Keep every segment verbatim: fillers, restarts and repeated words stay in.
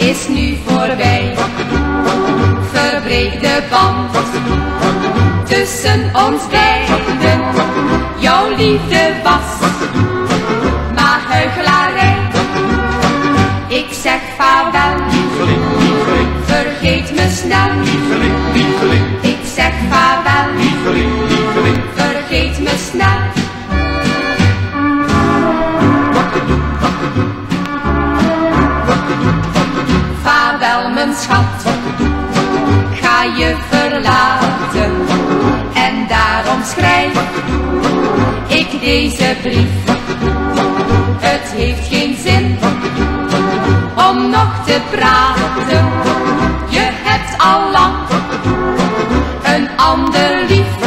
is nu voorbij. Verbreek de band tussen ons beiden. Jouw liefde was maar huichelarij. Ik zeg vaarwel, lieveling, lieveling. Vergeet me snel, lieveling, lieveling. Ik zeg vaarwel, lieveling, lieveling. Vergeet me snel. Vaarwel, mijn schat, ga je verlaten. En daarom schrijf ik deze brief. Het heeft geen zin om nog te praten. Je hebt al lang een ander lief.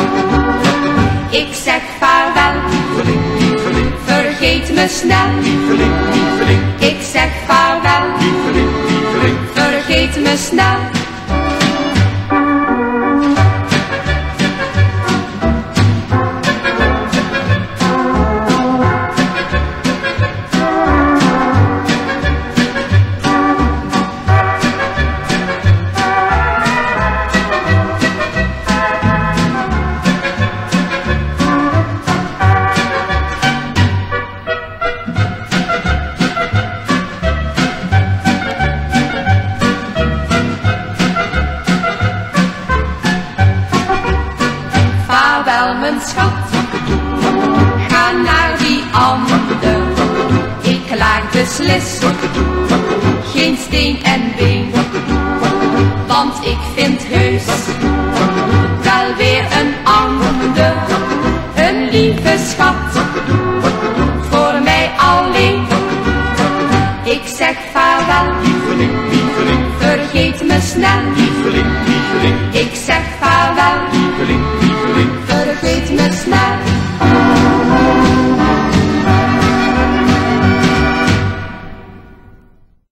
Ik zeg vaarwel, lieveling, lieveling. Vergeet me snel, lieveling, lieveling. Ik zeg vaarwel, lieveling, lieveling. Vergeet me snel. Vaarwel, mijn schat, ga naar die ander. Ik laat beslist geen steen en been, want ik vind heus wel weer een ander. Een lieve schat, voor mij alleen. Ik zeg vaarwel, lieveling, lieveling. Vergeet me snel, lieveling, lieveling. Ik zeg